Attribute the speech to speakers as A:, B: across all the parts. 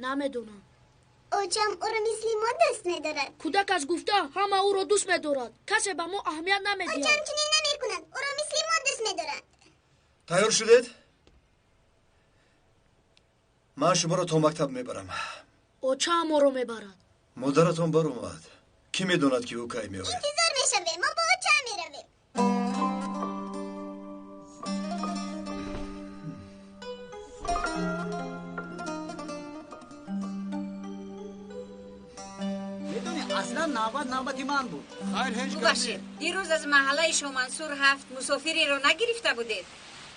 A: Намедонам.
B: Очам ӯро мисли мо дӯст медорад.
A: Кӯдак аз гуфта ҳама ӯро дӯст медорад. Касе ба мо аҳамият намедиҳад.
B: Очам чунин намекунад. Ӯро мисли мо дӯст медорад.
C: Тайёр шудед? Ман шуморо то мактаб мебарам.
A: Очам моро мебарад.
C: Модаратон баромад. Кӣ медонад, ки ӯ кай меояд?
B: Интизор мешавем. Мо бо очам меравем.
D: Аслан навбат навбати ман буд.
E: Хайр, ҳеҷ гап.
F: Бубахшед, дирӯз аз маҳаллаи Шомансур 7 мусофиреро нагирифта будед?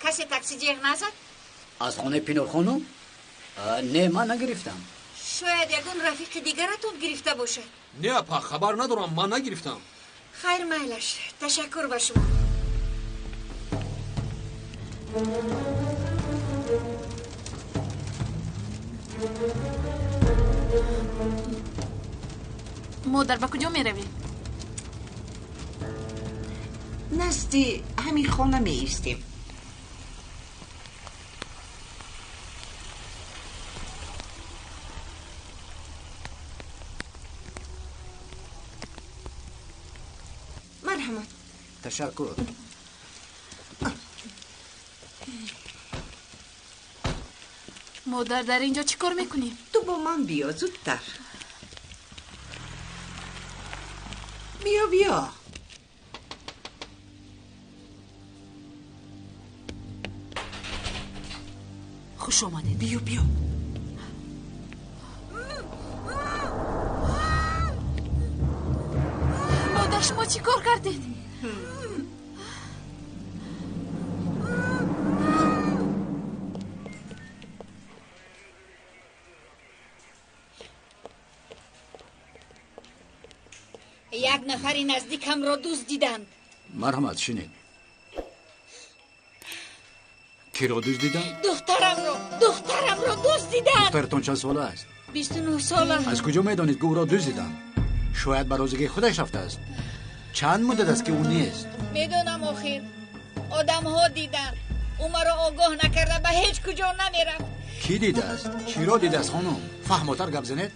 F: Касе такси ҷеғ назад?
D: Аз хонаи Пинор хонум? Не, ман нагирифтам.
F: Шояд ягон рафиқи дигаратон гирифта бошад.
E: Не, апа, хабар надорам, ман нагирифтам.
F: Хайр, майлаш. Ташаккур ба шумо.
G: Модар, ба куҷо меравем?
H: Назди ҳамин хона меистем. Марҳамат.
D: Ташаккур.
G: Модар, дар ин ҷо чӣ кор мекунем?
H: Ту бо ман биё, зудтар. Биё, биё.
I: Хуш омадед.
H: Биё, биё.
G: Модар, шумо чӣ кор кардед?
F: Як нафари наздикамро дуздиданд.
D: Марҳамат, шинед. Киро дуздиданд?
F: Духтарамро, духтарамро дуздиданд.
D: Духтаратон чанд сола аст?
F: 29 сола.
D: Аз куҷо медонед, ки ӯро дуздиданд? Шояд ба розигии худаш рафтааст. Чанд муддат аст, ки ӯ нест?
F: Медонам, охир одамҳо диданд. Ӯ маро огоҳ накарда ба ҳеҷ куҷо намерафт.
D: Кӣ дидааст? Чиро дидааст, хонум? Фаҳмотар гап занед.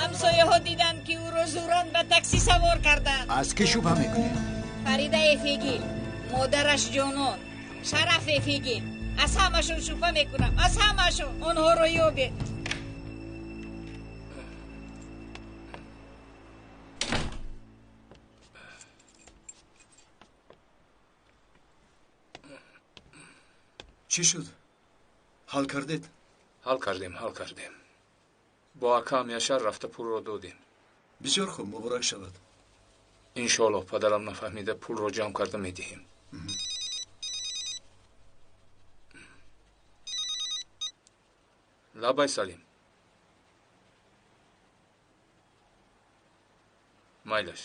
F: Ҳамсояҳо диданд, ки ӯро зӯран ба такси савор карданд.
D: Аз кӣ шубҳа мекунед?
F: Фарида Эфегил, модараш Ҷонон, Шараф Эфегил. Аз ҳамашон шубҳа мекунам, аз ҳамашон. Онҳоро ёбед.
C: Чӣ шуд? Ҳал кардед?
J: Ҳал кардем, ҳал кардем. Бо акаам Яшар рафта пулро додем.
C: Бисёр хуб, муборак шавад.
J: Иншоаллоҳ, падарам нафаҳмида пулро ҷамъ карда медиҳем. Лабай, Салим. Майлаш.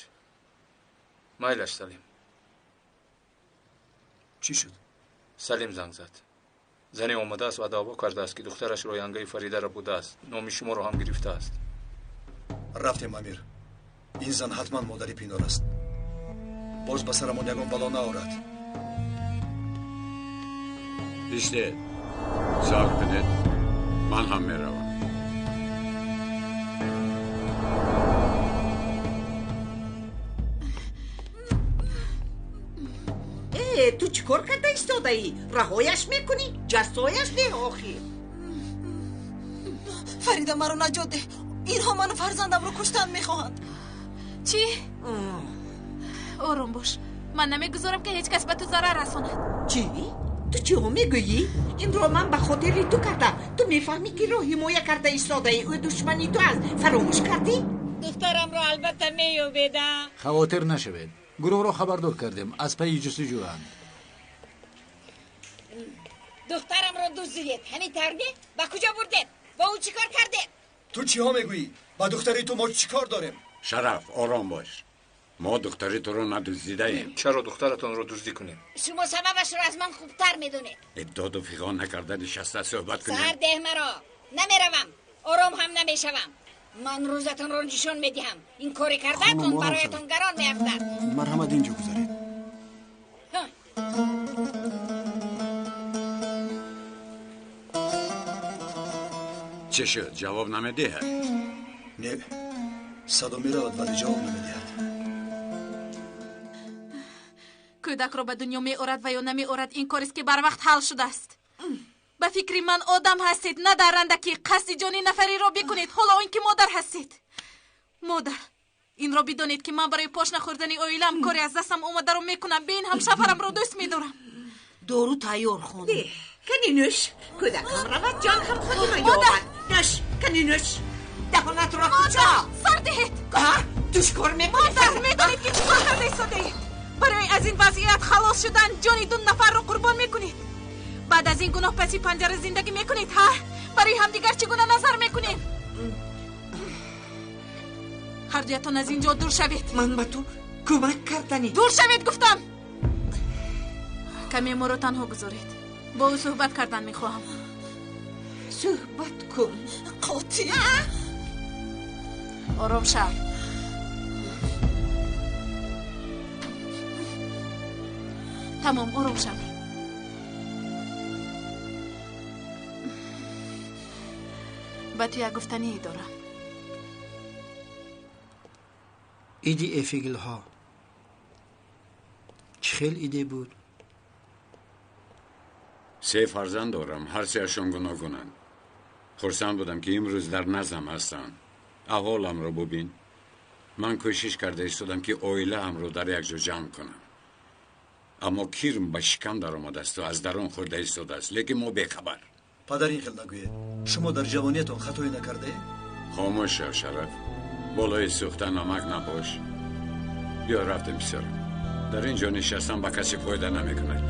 J: Майлаш, Салим.
C: Чӣ шуд?
J: Салим занг зад. Зане омадааст ва даъво кардааст, ки духтарашро янгаи Фаридаро будааст. Номи шуморо ҳам гирифтааст.
C: Рафтем, Амир. Ин зан ҳатман модари Пинор аст. Боз ба сарамон ягон бало наорад.
K: Истед, сабр кунед, ман ҳам меравам.
H: Ту чӣ кор карда истодаӣ? Раҳояш мекунӣ? Ҷазояш деҳ охир.
I: Фарида, маро наҷот деҳ. Инҳо ману фарзандамро куштан мехоҳанд.
G: Чӣ? Ором бош. Ман намегузорам, ки ҳеҷ кас ба ту зарар расонад.
H: Чӣ? Ту чиҳо мегӯӣ? Инро ман ба хотири ту кардам. Ту мефаҳмӣ, ки ро ҳимоя карда истодаӣ. Ӯ душмани ту аст. Фаромӯш кардӣ?
F: Духтарамро албатта меёбеда.
D: Хавотир нашавед. Гурӯҳро хабардор кардем. Аз пайи ҷустуҷӯанд.
F: Духтарамро дуздидед. Ҳамин тавр не? Ба куҷо бурдед? Бо ӯ чӣ кор кардед?
C: Ту чиҳо мегӯӣ? Ба духтари ту мо чӣ кор дорем?
K: Шараф, ором бош. Мо духтари туро надуздидаем.
J: Чаро духтаратонро дуздӣ кунем?
F: Шумо сабабашро аз ман хубтар медонед.
K: Доду фиғон накарда нишаста суҳбат кунем.
F: Сар деҳ маро. Намеравам. Ором ҳам намешавам. Ман рӯзатонро нишон медиҳам. Ин кори кардаатон бароятон гарон меафтад.
L: Марҳамат, инҷо гузаред.
K: Чӣ шуд? Ҷавоб намедиҳад?
C: Не, садо меравад, вале ҷавоб намедиҳад.
G: Кӯдакро ба дунё меорад ва ё намеорад, ин корест ки барвақт ҳал шудааст. Ба фикри ман одам ҳастед, на дарранда ки қасди ҷони нафареро бикунед, ҳоло он ки модар ҳастед. Модар, инро бидонед ки ман барои пош нахӯрдани оилаам коре аз дастам омадаро мекунам. Бе ин ҳам шавҳарамро дӯст медорам.
L: Дору тайёр, хонум.
H: Кани нӯш, кӯдакам равад, ҷон ҳам худи ман ёбад. Нӯш, кани нӯш. Даҳонатро куҷо?
G: Сар диҳед.
H: Ту чӣ кор мекунӣ?
G: Модар, медонед ки чӣ кор карда истодаед? Барои аз ин вазъият халос шудан ҷони ду нафарро қурбон мекунед. Баъд аз ин гуноҳ паси панҷара зиндагӣ мекунед, ҳа? Барои ҳамдигар чӣ гуна назар мекунем? Ҳардуятон аз ин ҷо дур шавед.
H: Ман ба ту кӯмак карданӣ.
G: Дур шавед, гуфтам. Каме моро танҳо гузоред. Бо ӯ суҳбат кардан мехоҳам.
H: Суҳбат кун.
I: Қотил.
G: Ором шав. Тамом, ором шав. Ба ту як гуфтание дорам.
D: Иди эфигилҳо чӣ хел иде буд?
K: Се фарзанд дорам, ҳар сеашон гуногунанд. Хурсанд будам ки имрӯз дар наздам ҳастанд. Аҳволамро бубин. Ман кӯшиш карда истодам ки оилаамро дар як ҷо ҷамъ кунам. Аммо кирм ба шикам даромадасту аз дарун хӯрда истодааст, лекин мо бехабар.
C: Падар, ин хел нагӯед. Шумо дар ҷавониятон хатое накардаед?
K: Хомӯш шав, Шараф. Болои сӯхта намак набош. Биё рафтем, писарам. Дар ин ҷо нишастан ба касе фоида намекунад.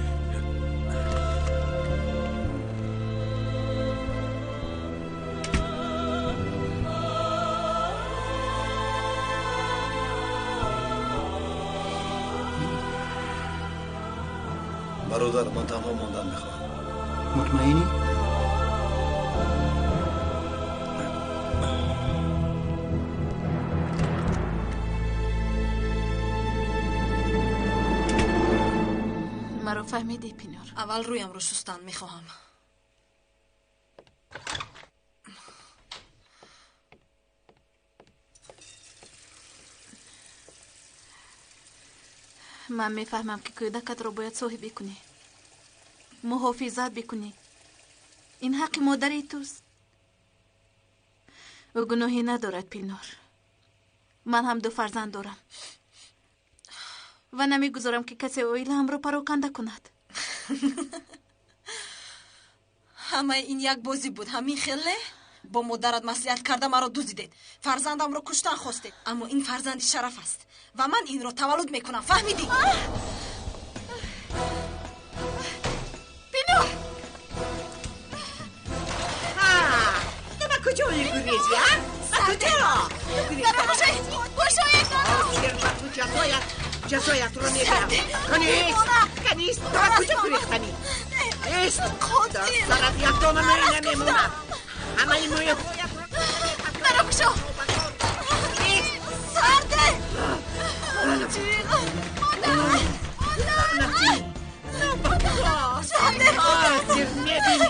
C: Бародар, ман танҳо мондан мехоҳам.
D: Мутмаинӣ?
G: Маро фаҳмидӣ, Пинор?
I: Аввал рӯямро шустан мехоҳам.
G: Ман мефаҳмам ки кӯдакатро бояд соҳибӣ кунӣ, муҳофизат бикунӣ. Ин ҳаққи модари туст. Ӯ гуноҳе надорад, Пинор. Ман ҳам ду фарзанд дорам ва намегузорам ки касе оилаамро пароканда кунад.
I: Ҳамаи ин як бозӣ буд, ҳамин хел не? Бо модарат маслиҳат карда маро дуздидед, фарзандамро куштан хостед. Аммо ин фарзанди шараф аст ва ман инро таваллуд мекунам, фаҳмидӣ?
G: Пинор!
H: Ту ба куҷо мегурезӣ, а? Ба куҷо?
G: Дарро кушоед! Кушоед!
H: Ба ту ҷазоят, ҷазоятро мегирам. Канист, канист, ту ба куҷо гурехтанӣ? Ист! Дар сарат як дона мӯй намемонад. Ҳамаи мӯйҳоятро
G: Дарро кушо! Сарде!
H: Ҳозир мебинӣ.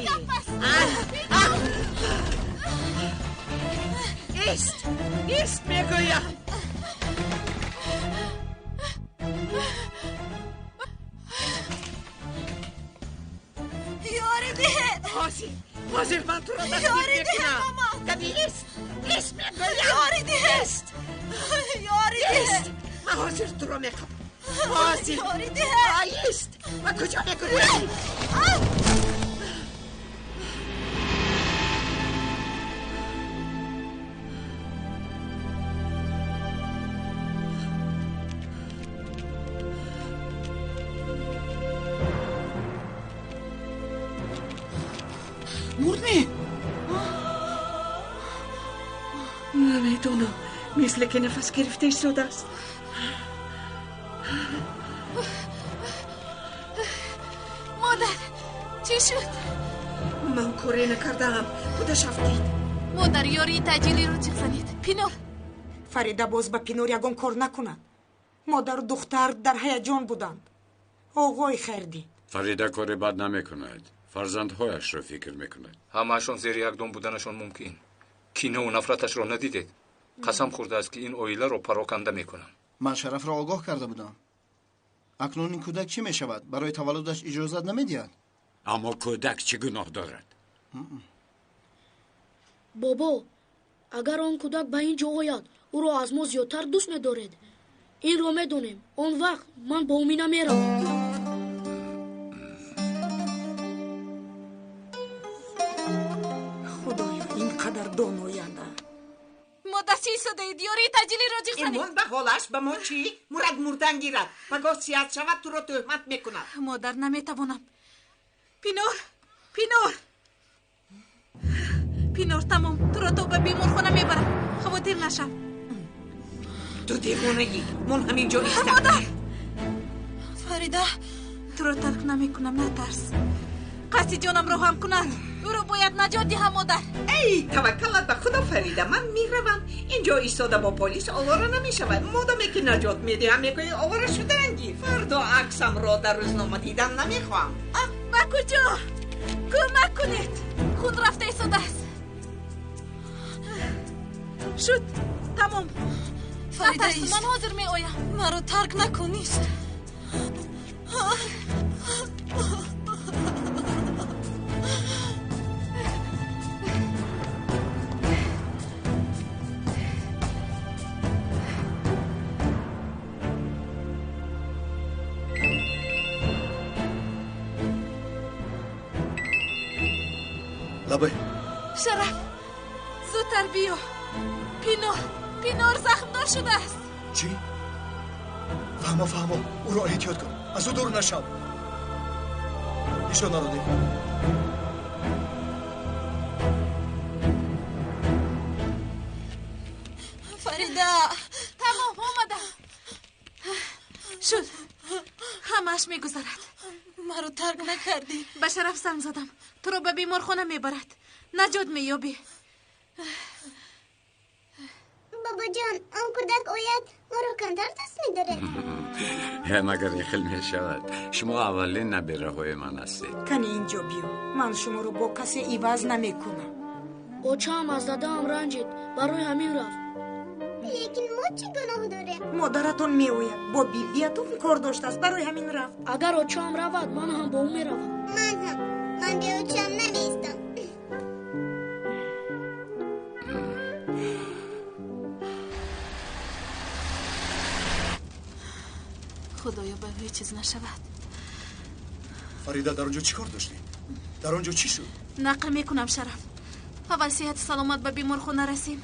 H: Ист, ист мегӯям.
I: Ёрӣ диҳед!
H: Ҳозир, ҳозир ман туро дастгир мекунам. Кани ист, ист мегӯям.
I: Ёрӣ диҳед!
H: Ист,
I: Ёрӣ диҳед!
H: ист. Ман ҳозир туро меқапам. Ҳозир.
I: Ёрӣ диҳед!
H: Ай, ист. Ба куҷо мегурезӣ?
L: Мурдми?
H: Намедонам, мисле ки нафас гирифта истодааст.
G: Модар, чӣ шуд?
H: Ман коре накардаам, худаш афтид.
G: Модар, ёрии таъҷилиро ҷиғ занед. Пинор!
M: Фарида боз ба Пинор ягон кор накунад. Модару духтар дар ҳаяҷон буданд. Оғои Хайрдин.
K: Фарида кори бад намекунад, фарзандҳояшро фикр мекунад.
J: Ҳамаашон зери як дом буданашон мумкин. Кинаву нафраташро надидед. Қасам хӯрдааст, ки ин оиларо пароканда мекунам.
N: Ман Шарафро огоҳ карда будам. Акнун ин кӯдак чӣ мешавад? Барои таваллудаш иҷозат намедиҳад.
K: Аммо кӯдак чӣ гуноҳ дорад?
A: Бобо, агар он кӯдак ба ин ҷо ояд, ӯро аз мо зиёдтар дӯст медоред. Инро медонем. Он вақт ман бо Омина меравам.
M: Худоё, ин қадар доноянда.
G: Модар, чӣ истодаед? Ёрии таъҷилиро ҷиғ занед.
H: Имон ба ҳолаш, ба мо чӣ? Мурад мурдан гирад. Пагоҳ сиҳат шавад, туро тӯҳмат мекунад.
G: Модар, наметавонам. Пинор, Пинор, Пинор, тамом. Туро то ба беморхона мебарам. Хавотир нашав.
H: Ту девонаӣ. Мон ҳамин ҷо иста.
G: Модар! Фарида, туро тарк намекунам, натарс. Қасди ҷонамро ҳам кунад. Ӯро бояд наҷот диҳам, модар.
H: Эй, таваккалат ба Худо, Фарида, ман меравам. Ин ҷо истода бо полис овора намешавад. Модоме ки наҷот медиҳам, мегӯӣ овора шудаан гир. Фардо аксамро дар рӯзнома дидан намехоҳам.
G: Ба куҷо? Кӯмак кунед. Хун рафта истодааст. Шуд, тамом.
I: Фарида,
G: натарс, ман ҳозир меоям.
I: Маро тарк накун, ист.
C: Лабай.
G: Шараф, зудтар биё. Пинор, Пинор захмдор шудааст.
C: Чӣ? Фаҳмо, фаҳмо, ӯро эҳтиёт кун, аз ӯ дур нашав. Нишонаро деҳ.
I: Фарида!
G: Тамом, омадам. Шуд, ҳамааш мегузарад.
I: Маро тарк накардӣ.
G: Ба Шараф занг задам. Туро ба беморхона мебарад. Наҷот меёбӣ.
B: Бобоҷон, он кӯдак ояд, моро камтар дӯст медорад.
K: Магар ин хел мешавад? Шумо аввалин набираҳои ман ҳастед.
M: Кани инҷо биё. Ман шуморо бо касе иваз намекунам.
A: Очаам аз дадаам ранҷид, барои ҳамин рафт.
B: Лекин мо чӣ гуноҳ дорем?
M: Модаратон меояд, бо бибиятон кор доштааст, барои ҳамин рафт.
A: Агар очаам равад, ман ҳам бо ӯ меравам.
B: Ман ҳам. Ман бе очаам намеистам.
G: Худоё, ба ҳеҷ чиз нашавад.
C: Фарида, дар он ҷо чӣ кор доштӣ? Дар он ҷо чӣ шуд?
G: Нақл мекунам, Шараф. Аввал сиҳату саломат ба беморхона расем.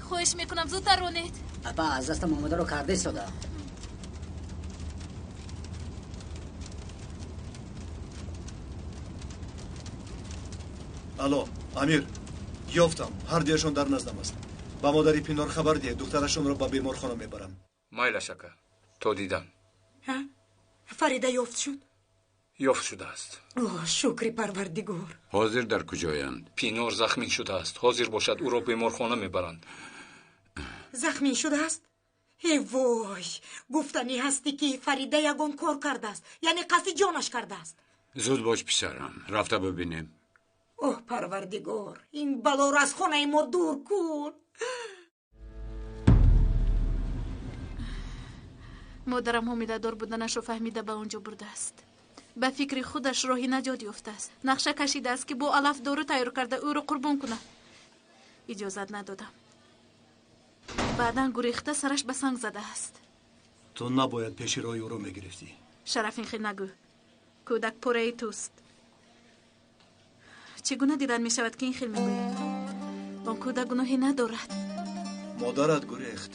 G: Хоҳиш мекунам, зудтар ронед.
O: Апа, аз дастам омадаро карда истода.
C: Алло, Амир, ёфтам. Ҳар дуяшон дар наздам аст. Ба модари Пинор хабар диҳед, духтарашонро ба беморхона мебарам.
J: Майлаш, ака, то дидан.
M: Фарида ёфт шуд?
J: Ёфт шудааст.
M: О, шукри Парвардигор.
K: Ҳозир дар куҷоянд?
J: Пинор захмин шудааст. Ҳозир бошад, ӯро беморхона мебаранд.
M: Захмин шудааст? Э вой, гуфтанӣ ҳастӣ, ки Фарида ягон кор кардааст, яъне қасди ҷонаш кардааст.
K: Зуд бош, писарам, рафта бибинем.
M: Оҳ, Парвардигор, ин балоро аз хонаи мо дур кун.
G: Модарам ҳомиладор буданашро фаҳмида ба он ҷо бурдааст. Ба фикри худаш роҳи наҷот ёфтааст. Нақша кашидааст, ки бо алаф дору тайёр карда ӯро қурбон кунад. Иҷозат надодам. Баъдан гурехта сараш ба санг задааст.
C: Ту набояд пеши роҳи ӯро мегирифтӣ.
G: Шараф, ин хел нагӯ. Кӯдак пораи туст. Чӣ гуна дидан мешавад, ки ин хел мегӯӣ? Он кӯдак гуноҳе надорад.
C: Модарат гурехт.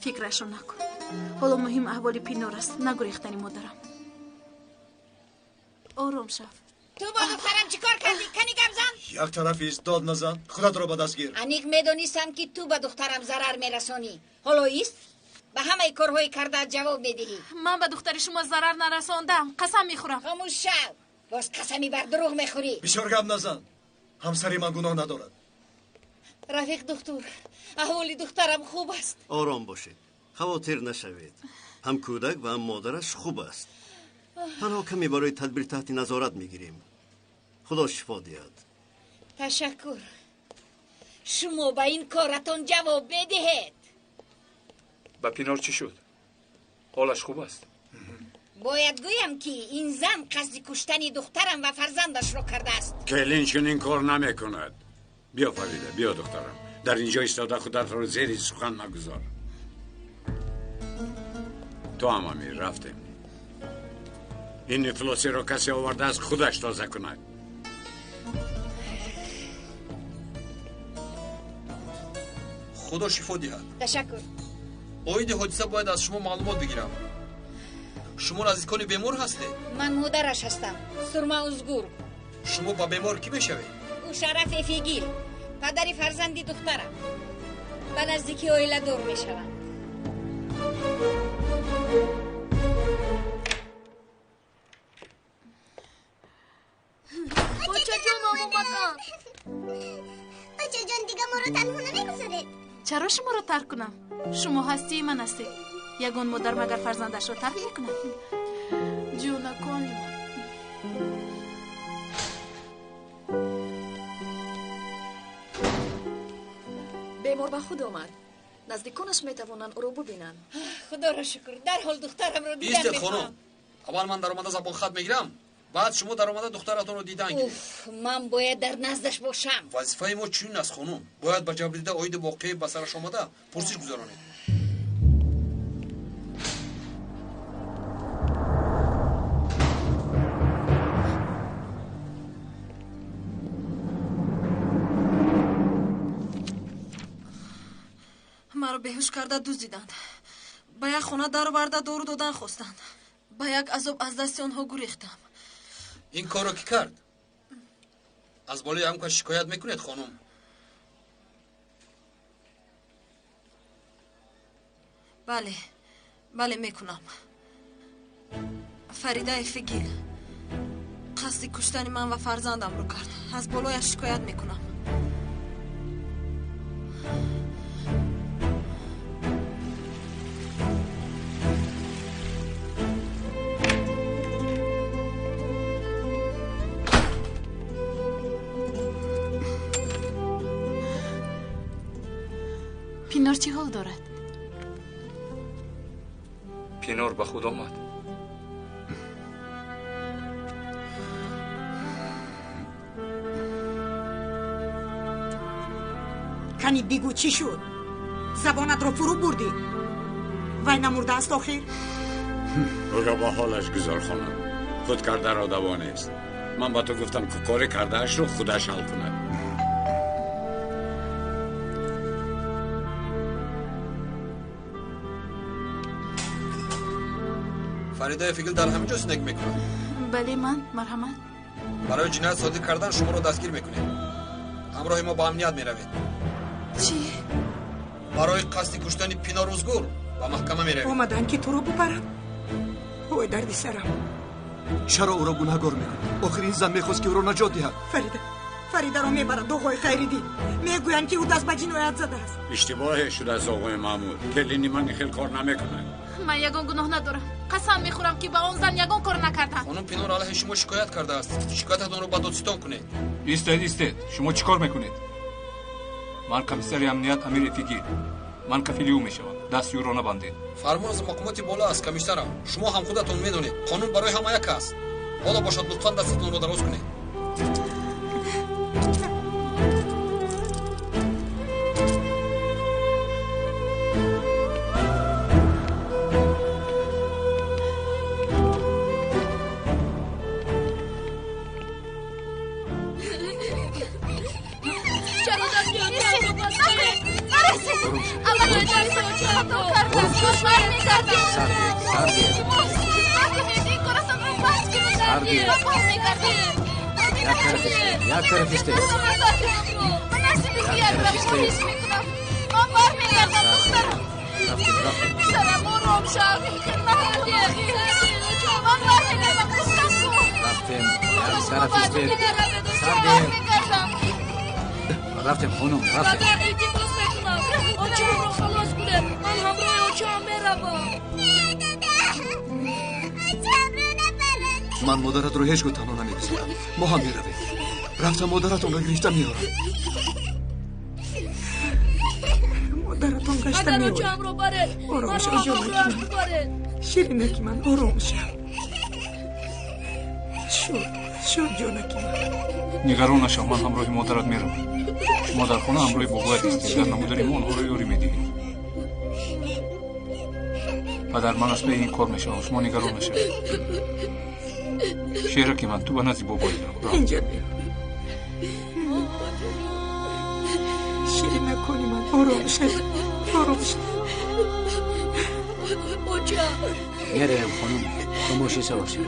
G: Фикрашро накун. Ҳоло муҳим аҳволи Пинор аст, на гурехтани модарам. Ором шав.
F: Ту бо духтарам чӣ кор кардӣ? Кани гап зан.
C: Як тараф ист, дод назан, худатро ба даст гир.
F: Аниқ медонистам, ки ту ба духтарам зарар мерасонӣ. Ҳоло ист, ба ҳамаи корҳои кардаат ҷавоб медиҳӣ.
G: Ман ба духтари шумо зарар нарасондам, қасам мехӯрам.
F: Хомӯш шав, боз қасами бар дурӯғ мехӯрӣ.
C: Бисёр гап назан, ҳамсари ман гуноҳ надорад.
F: Рафиқ духтур, аҳволи духтарам хуб аст.
P: Ором бошед, хавотир нашавед. Ҳам кӯдак ва ҳам модараш хуб аст. Танҳо каме барои тадбир таҳти назорат мегирем. Худо шифо диҳад.
F: Ташаккур. Шумо ба ин коратон ҷавоб медиҳед.
J: Ба Пинор чӣ шуд? Ҳолаш хуб аст?
F: Бояд гӯям, ки ин зан қасди куштани духтарам ва фарзандашро кардааст.
K: Келин чунин кор намекунад. Биё, Фарида, биё, духтарам. Дар инҷо истода худатро зери сухан нагузор. Ту ҳам, Амир, рафтем. Ин ифлосиро касе овардааст, худаш тоза кунад.
E: Худо шифо диҳад.
F: Ташаккур.
E: Оиди ҳодиса бояд аз шумо маълумот бигирам. Шумо наздикони бемор ҳастед?
F: Ман модараш ҳастам, Сурма Узгур.
E: Шумо ба бемор кӣ мешавед?
F: Ӯ Шараф Эфигил, падари фарзанди духтарам. Ба наздикӣ оиладор мешаванд.
A: Бачаҷонам омаданд.
B: Бачаҷон, дига моро танҳо намегузоред?
G: Чаро шуморо тарк кунам? Шумо ҳастии ман ҳастед. Ягон модар магар фарзандашро тарк мекунад? Ҷонакони ман.
I: Бемор ба худ омад. Наздиконаш метавонанд ӯро бубинанд.
F: Худоро шукр, дарҳол духтарамро дидан
E: Истед,
F: мехоҳам.
E: хонум. Аввал ман даромада забонхат мегирам, баъд шумо даромада духтаратонро дидан гиред.
F: Уф, ман бояд дар наздаш бошам.
E: Вазифаи мо чунин аст, хонум. Бояд ба ҷабрдида оиди воқеаи ба сараш омада пурсиш гузаронед.
I: Маро беҳуш карда дуздиданд. Ба як хона дароварда дору додан хостанд. Ба як азоб аз дасти онҳо гурехтам.
E: Ин корро кӣ кард? Аз болои ҳам кас шикоят мекунед, хонум?
I: Бале, бале, мекунам. Фарида Эфигил қасди куштани ман ва фарзандамро кард. Аз болояш шикоят мекунам.
G: Пинор чӣ ҳол дорад?
J: Пинор ба худ омад.
M: Кани бигӯ, чӣ шуд? Забонатро фурӯ бурдӣ. Вай намурдааст охир?
K: Ӯро ба ҳолаш гузор, хонум. Худ кардаро даво нест. Ман ба ту гуфтам, ки кори кардаашро худаш ҳал кунад.
E: Фарида Эфигил дар ҳамин ҷо зиндагӣ мекунад?
G: Бале, ман. Марҳамат.
E: Барои ҷиноят содир кардан шуморо дастгир мекунем. Ҳамроҳи мо ба амният меравед.
G: Чӣ?
E: Барои қасди куштани Пинор Узгур ба маҳкама меравед.
M: Омаданд, ки туро бубаранд. Ой, дарди сарам.
C: Чаро ӯро гунаҳгор мекунӣ? Охир ин зан мехост, ки ӯро наҷот диҳад.
M: Фарида, Фаридаро мебаранд, оғои Хайриддин. Мегӯянд, ки ӯ даст ба ҷиноят задааст.
K: Иштибоҳе шудааст, оғои маъмур. Келини ман ин хел кор намекунад.
G: Ман ягон гуноҳ надорам. Қасам мехӯрам, ки ба он зан ягон кор накардам.
E: Хонум Пинор алайҳи шумо шикоят кардааст. Шикоятатонро ба додситон кунед.
J: Истед, истед. Шумо чӣ кор мекунед? Ман комиссари амният Амир Эфигил. Ман кафили ӯ мешавам. Дасти ӯро набандед.
E: Фармон аз мақомоти боло аст, комиссарам. Шумо ҳам худатон медонед, қонун барои ҳама як аст. Ҳоло бошад, лутфан дастатонро дароз кунед.
A: Чаро дасти очаамро бастед? Аввал хато кардам. Бармегардем. Накунед ин коратонро, бас кунед. Бармегардем.
D: Як тараф истед, як тараф истед.
G: Ба насиби як рафт хоҳиш мекунам. Ман бармегардам, духтарам.
D: Рафтем, рафтем.
G: Писарам, ором шав. Ман бармегардам, гуфтам ку.
D: Рафтем, як тараф истед. Сардем.
G: Бармегардам.
D: Рафтем, хонум, рафтем.
A: Падар, илтимос мекунам, очаамро халос кунед. Ман ҳамроҳи очаам меравам.
C: Ман модаратро ҳеҷ гоҳ танҳо намегузорам. Мо ҳам меравем. Рафтам, модаратонро гирифта меорам.
M: Модаратон гашта меояд. Ором шав, ҷонаки ман. Ширинаки ман, ором шав. Шуд, шуд, ҷонаки ман.
J: Нигарон нашав, ман ҳамроҳи модарат меравам. Шумо дар хона ҳамроҳи бобоят ҳастед. Дар намудани мо онҳоро ёрӣ медиҳед. Падар, ман аз паи ин кор мешавам, шумо нигарон нашавед. Шераки ман, ту ба назди бобоят рав.
M: Инҷа биё. Ширинакони ман, ором шав, ором шав.
O: Меравем, хонум, ба мошин савор шав.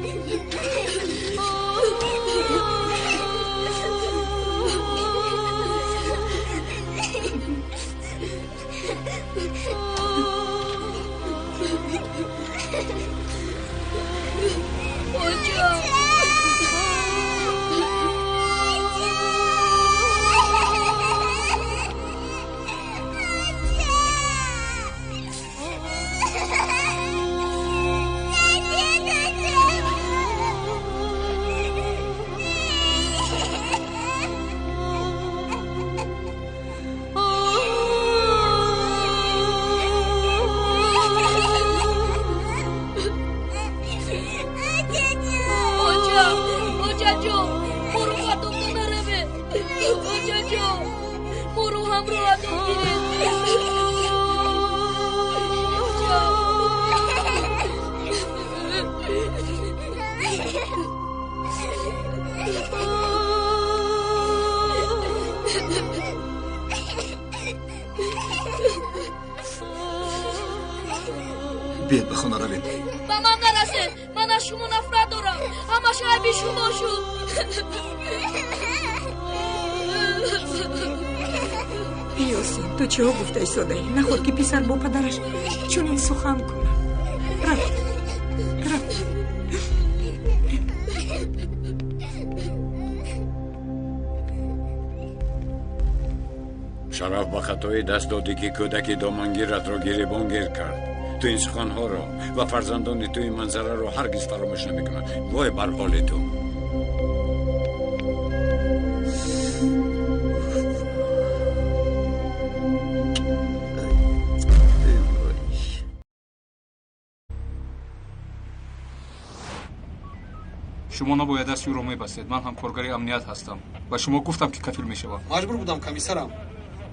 C: Биед, ба хона равем.
A: Ба ман нарасед, ман аз шумо нафрат дорам. Ҳамаш айби шумо шуд.
M: Ёсин, ту чиҳо гуфта истодаӣ? Наход ки писар бо падараш чунин сухан кунад. Рафт, рафт.
K: Шараф, ба хатоӣ даст додӣ, ки кӯдаки домангиратро гиребонгир кард. Ту ин суханҳоро ва фарзандони ту ин манзараро ҳаргиз фаромӯш намекунанд. Вой бар ҳоли ту!
J: Шумо набояд дасти ӯро мебастед. Ман ҳам коргари амният ҳастам. Ба шумо гуфтам, ки кафил мешавам.
E: Маҷбур будам, комиссарам,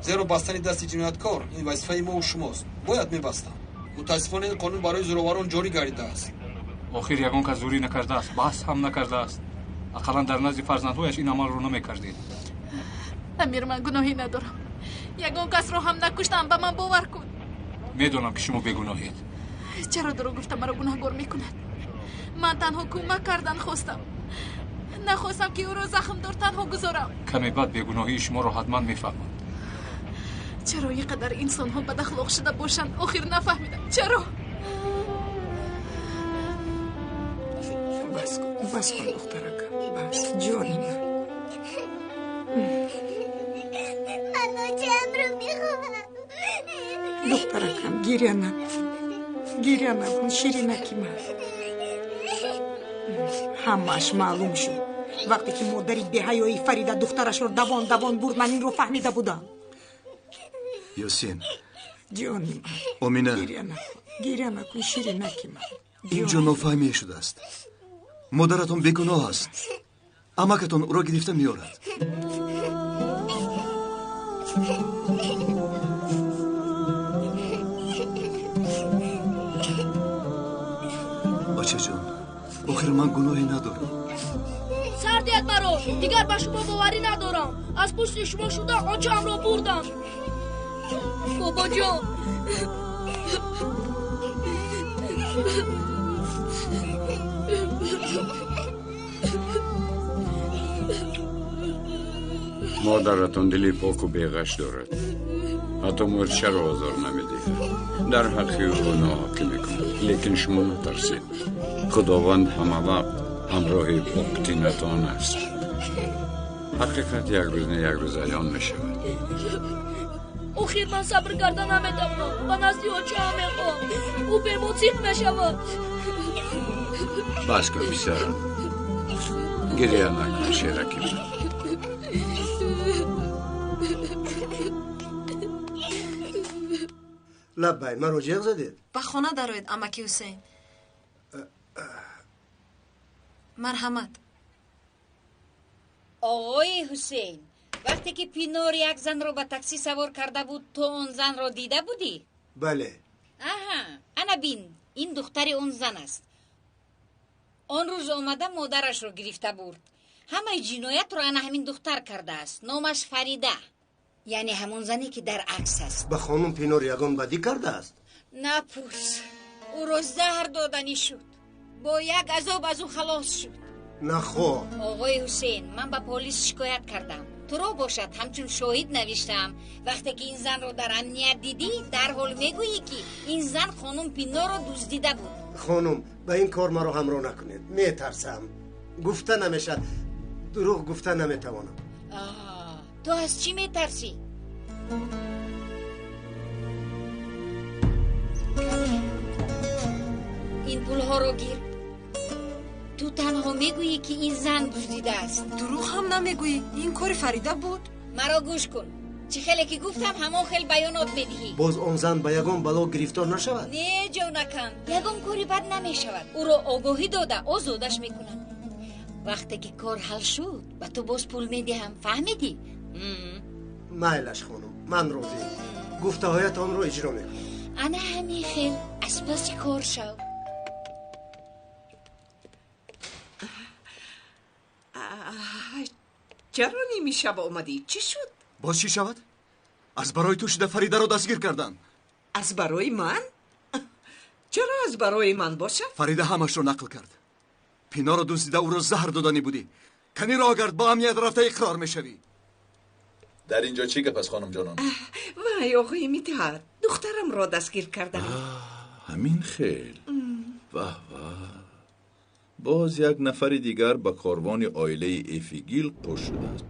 E: зеро бастани дасти ҷинояткор ин вазифаи мову шумост. Бояд мебастам. Мутаассифона, ин қонун барои зӯроварон ҷорӣ гардидааст.
J: Охир ягон кас зӯрӣ накардааст, баҳс ҳам накардааст. Ақаллан дар назди фарзандҳояш ин амалро намекардед.
G: Амир, ман гуноҳӣ надорам. Ягон касро ҳам накуштам, ба ман бовар кун.
J: Медонам, ки шумо бегуноҳед.
G: Чаро дурӯғ гуфта маро гунаҳгор мекунад? Ман танҳо кӯмак кардан хостам. Нахостам, ки ӯро захмдор танҳо гузорам.
J: Каме баъд бегуноҳии шуморо ҳатман мефаҳманд.
G: Чаро ин қадар инсонҳо бадахлоқ шуда бошанд? Охир нафаҳмидам, чаро?
M: Бас кун, бас кун, духтаракам, бас, ҷони ман.
B: Ман очаамро мехоҳам.
M: Духтаракам, гиря накун, гиря накун, ширинаки ман. Ҳамааш маълум шуд. Вақте ки модари беҳаёи Фарида духтарашро давон давон бурд, ман инро фаҳмида будам.
C: Ёсин.
M: Ҷони ман.
C: Омина.
M: Гиря накун, гиря накун, ширинаки ман.
C: Ин ҷо нофаҳмие шудааст. Модаратон бегуноҳ аст. Амакатон ӯро гирифта меорад. Бачаҷон, охир ман гуноҳе надорам.
A: Сар диҳед маро, дигар ба шумо боварӣ надорам. Аз пушти шумо шуда очаамро бурдам. Бобоҷон.
K: Модаратон дили поку беғаш дорад. Ҳатто мӯрчаро озор намедиҳад. Дар ҳаққи ӯ ноҳақӣ мекунад. Лекин шумо натарсед. Худованд ҳамавақт ҳамроҳи поктинатон аст. Ҳақиқат як рӯз не як рӯз аён мешавад.
A: Охир ман сабр карда наметавонам. Ба назди очаам мехоҳам. Ӯ бемоциқ мешавад.
K: Бас кун, писарам. Гиря накун, шераки ман.
Q: Лаббай, маро ҷеғ задед?
I: Ба хона дароед, амаки Ҳусейн. Марҳамат.
F: Оғои Ҳусейн, вақте ки Пинор як занро ба таксӣ савор карда буд, ту он занро дида будӣ?
Q: Бале.
F: Аҳа, ана бин, ин духтари он зан аст. Он рӯз омада модарашро гирифта бурд. Ҳамаи ҷиноятро ана ҳамин духтар кардааст. Номаш Фарида. Яъне ҳамон зане ки дар акс аст.
Q: Ба хонум Пинор ягон бадӣ кардааст?
F: Напурс. Ӯро заҳр доданӣ шуд. Бо як азоб аз ӯ халос шуд.
Q: Нахоҳ.
F: Оғои Ҳусейн, ман ба полис шикоят кардам. Туро бошад ҳамчун шоҳид навиштаам. Вақте ки ин занро дар амният дидӣ, дарҳол мегӯӣ ки ин зан хонум Пинорро дуздида буд.
Q: Хонум, ба ин кор маро ҳамроҳ накунед. Метарсам. Гуфта намешавад. Дурӯғ гуфта наметавонам.
F: Ту аз чӣ метарсӣ? Ин пулҳоро гир. Ту танҳо мегӯӣ ки ин зан дуздидааст.
I: Дурӯғ ҳам намегӯӣ. Ин кори Фарида буд.
F: Маро гӯш кун. Чӣ хеле ки гуфтам, ҳамон хел баёнот медиҳӣ.
Q: Боз он зан ба ягон бало гирифтор нашавад?
F: Не, ҷонакам, ягон кори бад намешавад. Ӯро огоҳӣ дода озодаш мекунам. Вақте ки кор ҳал шуд, ба ту боз пул медиҳам. Фаҳмидӣ?
Q: Майлаш, хонум, ман розӣ. Гуфтаҳоятонро иҷро мекунам.
F: Ана ҳамин хел аз паси кор шав.
H: Чаро ними шаб омадӣ? Чӣ шуд?
C: Боз чӣ шавад? Аз барои ту шуда Фаридаро дастгир карданд.
H: Аз барои ман? Чаро аз барои ман бошад?
C: Фарида ҳамашро нақл кард. Пиноро дуздида ӯро заҳр доданӣ будӣ. Кани рогард ба амният рафта иқрор мешавӣ.
R: Дар инҷо чӣ гап аст, хонум ҷонон?
H: Вай, оғои Мидҳат, духтарамро дастгир кардам.
R: Ҳамин хел. Ваҳ ваҳ. Боз як нафари дигар ба корвони оилаи Эфигил қӯш шудааст.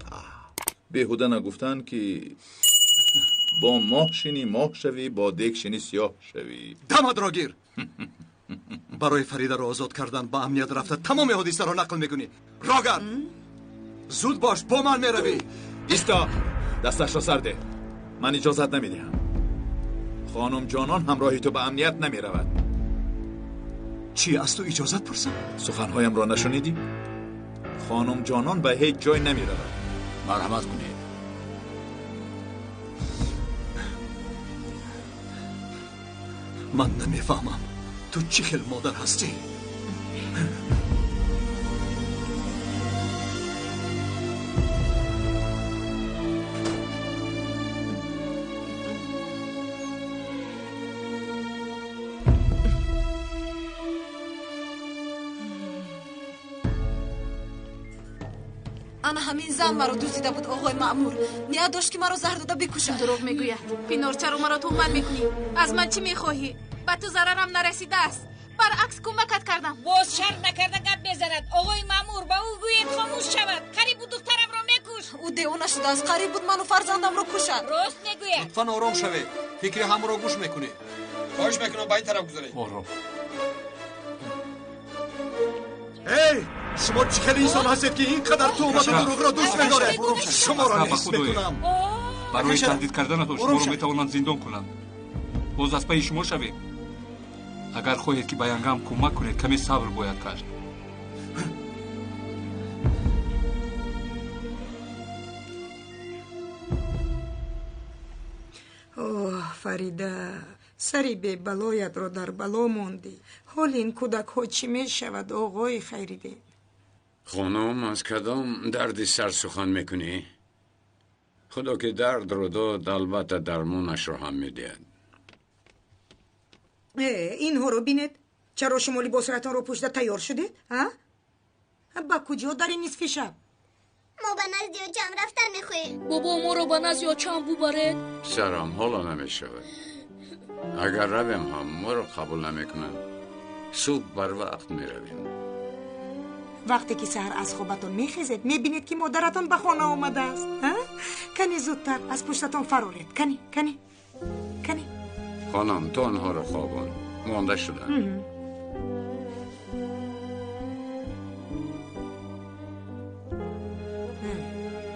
R: Беҳуда нагуфтанд ки бо моҳ шинӣ моҳ шавӣ, бо дег шинӣ сиёҳ шавӣ.
C: Дамадро гир. Барои Фаридаро озод кардан ба амният рафта тамоми ҳодисаро нақл мекунӣ. Рогард, зуд бош, бо ман меравӣ.
R: Исто, дасташро сар деҳ. Ман иҷозат намедиҳам. Хонум ҷонон ҳамроҳи ту ба амният намеравад.
C: Чӣ, аз ту иҷозат пурсам?
R: Суханҳоямро нашунидӣ? Хонум ҷонон ба ҳеҷ ҷой намеравад.
O: Марҳамат кунед.
C: Ман намефаҳмам ту чӣ хел модар ҳастӣ?
I: Ана ҳамин зан маро дуздида буд, оғои маъмур. Ният дошт ки маро заҳр дода бикушад.
G: Дурӯғ мегӯяд. Пинор, чаро маро туҳмат мекунӣ? Аз ман чӣ мехоҳӣ? Ба ту зарарам нарасидааст. Баръакс кӯмакат кардам.
F: Боз шарм накарда гап мезанад. Оғои маъмур, ба ӯ гӯед хомӯш шавад. Қариб буд духтарамро мекушт.
I: Ӯ девона шудааст. Қариб буд ману фарзандамро кушад.
F: Рост мегӯяд.
E: Лутфан ором шавед. Фикри ҳамро гӯш мекунед. Хоҳиш мекунам ба ин тараф гузаред.
J: Ором.
C: Эй, шумо чӣ хел инсон ҳастед ки ин қадар туҳмату дурӯғро дӯст медоред? Шуморо нест мекунам.
J: Барои таҳдид карданатон шуморо метавонанд зиндон кунанд. Боз аз пайи шумо шавем. Агар хоҳед ки ба янгам кӯмак кунед, каме сабр бояд кард.
M: Оҳ, Фарида, сари бебалоятро дар бало мондӣ. Ҳоли ин кӯдакҳо чӣ мешавад, оғои Хайриддин?
K: Хонум, аз кадом дарди сар сухан мекунӣ? Худо ки дардро дод, албатта дармонашро ҳам медиҳад.
M: Инҳоро бинед. Чаро шумо либосҳоятонро пӯшида тайёр шудед? Ба куҷо дар ин нисфи шаб?
B: Мо ба назди очам рафтан мехоҳем.
A: Бобо, моро ба назди очам бубаред.
K: Писарам, ҳоло намешавад. Агар равем ҳам моро қабул намекунанд. Субҳ барвақт меравем.
M: Вақте ки саҳар аз хобатон мехезед, мебинед ки модаратон ба хона омадааст. Кани зудтар аз пуштатон фароред. Кани, кани, кани.
K: Хонум, ту онҳоро хобон. Монда шуданд.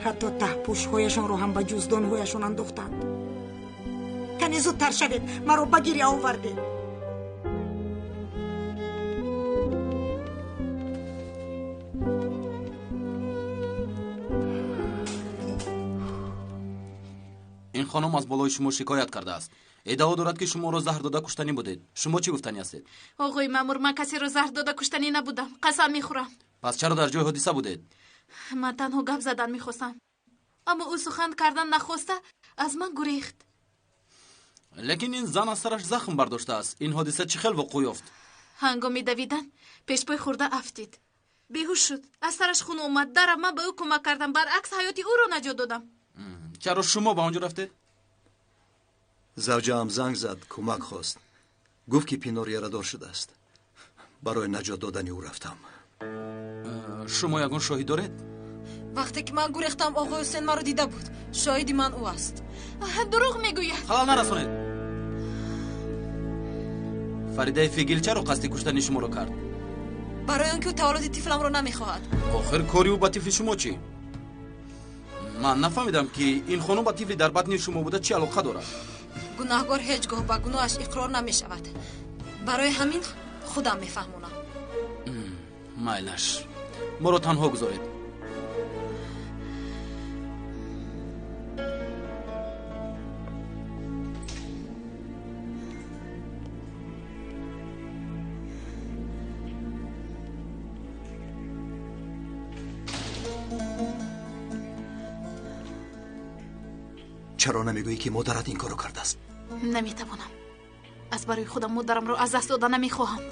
M: Ҳатто таҳпӯшҳояшонро ҳам ба ҷуздонҳояшон андохтанд. Кани зудтар шавед, маро ба гиря овардед.
S: Ин хонум аз болои шумо шикоят кардааст. Иддао дорад, ки шуморо заҳр дода куштанӣ будед. Шумо чӣ гуфтанӣ ҳастед?
G: Оғои маъмур, ман касеро заҳр дода куштанӣ набудам. Қасам мехӯрам.
S: Пас чаро дар ҷои ҳодиса будед?
G: Ман танҳо гап задан мехостам, аммо ӯ сухан кардан нахоста аз ман гурехт.
S: Лекин ин зан аз сараш захм бардоштааст. Ин ҳодиса чӣ хел вуқӯъ ёфт?
G: Ҳангоми давидан пешпой хӯрда афтид, беҳуш шуд, аз сараш хун омад. Дарав ман ба ӯ кӯмак кардам, баръакс ҳаёти ӯро наҷот додам.
S: Чаро шумо ба он ҷо рафтед?
C: Завҷаам занг зад, кӯмак хост. Гуфт, ки Пинор ярадор шудааст. Барои наҷот додани ӯ рафтам.
S: Шумо ягон шоҳид доред?
I: Вақте ки ман гурехтам, оғои Ҳусен маро дида буд. Шоҳиди ман ӯ аст.
G: Дурӯғ мегӯяд.
S: Халал нарасонед. Фаридаи Фигил чаро қасди куштани шуморо кард?
I: Барои он ки ӯ таваллуди тифламро намехоҳад.
S: Охир кори ӯ ба тифли шумо чӣ? Ман нафаҳмидам, ки ин хонум ба тифли дар батни шумо буда чӣ алоқа дорад.
I: Гунаҳгор ҳеҷ гоҳ ба гуноҳаш иқрор намешавад. Барои ҳамин худам мефаҳмонам.
S: Майлаш, моро танҳо гузоред.
C: Чаро намегӯӣ, ки модарат ин корро кардааст?
G: Наметавонам. Аз барои худам модарамро аз даст дода намехоҳам.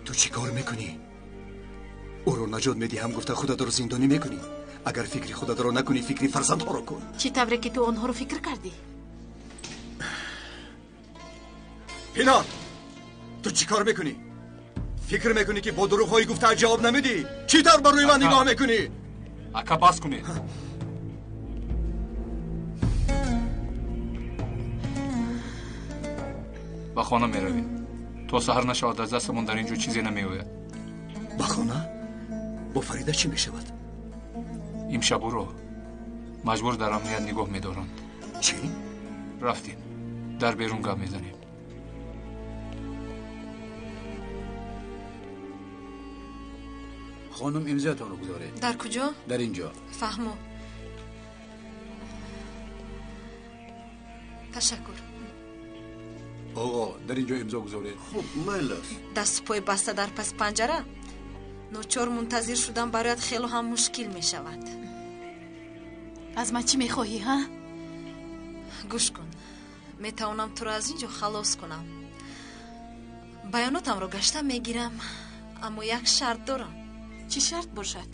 C: Ту чӣ кор мекунӣ? Ӯро наҷот медиҳам гуфта худатро зиндонӣ мекунӣ? Агар фикри худатро накунӣ, фикри фарзандҳоро кун.
G: Чӣ тавре ки ту онҳоро фикр кардӣ?
C: Пинор, ту чӣ кор мекунӣ? Фикр мекунӣ, ки бо дурӯғҳои гуфтаат ҷавоб намедиҳӣ? Чӣ тавр ба рӯи ман нигоҳ мекунӣ?
J: Ака, бас кунед. Ба хона меравем. То саҳар нашавад, аз дастамон дар ин ҷо чизе намеояд.
C: Ба хона? Бо Фарида чӣ мешавад?
J: Имшаб ӯро маҷбур дар амният нигоҳ медоранд.
C: Чӣ?
J: Рафтем, дар берун гап мезанем.
D: Хонум, имзоятонро гузоред.
I: Дар куҷо?
D: Дар ин ҷо.
I: Фаҳмо. Ташаккур.
D: Оғо, дар ин ҷо имзо гузоред.
P: Хуб, майл аст.
I: Дасту пой баста дар паси панҷара ночор мунтазир шудан барояд хело ҳам мушкил мешавад.
G: Аз ман чӣ мехоҳӣ, ҳа?
I: Гӯш кун, метавонам туро аз ин ҷо халос кунам. Баёнотамро гашта мегирам, аммо як шарт дорам.
G: Чӣ шарт бошад?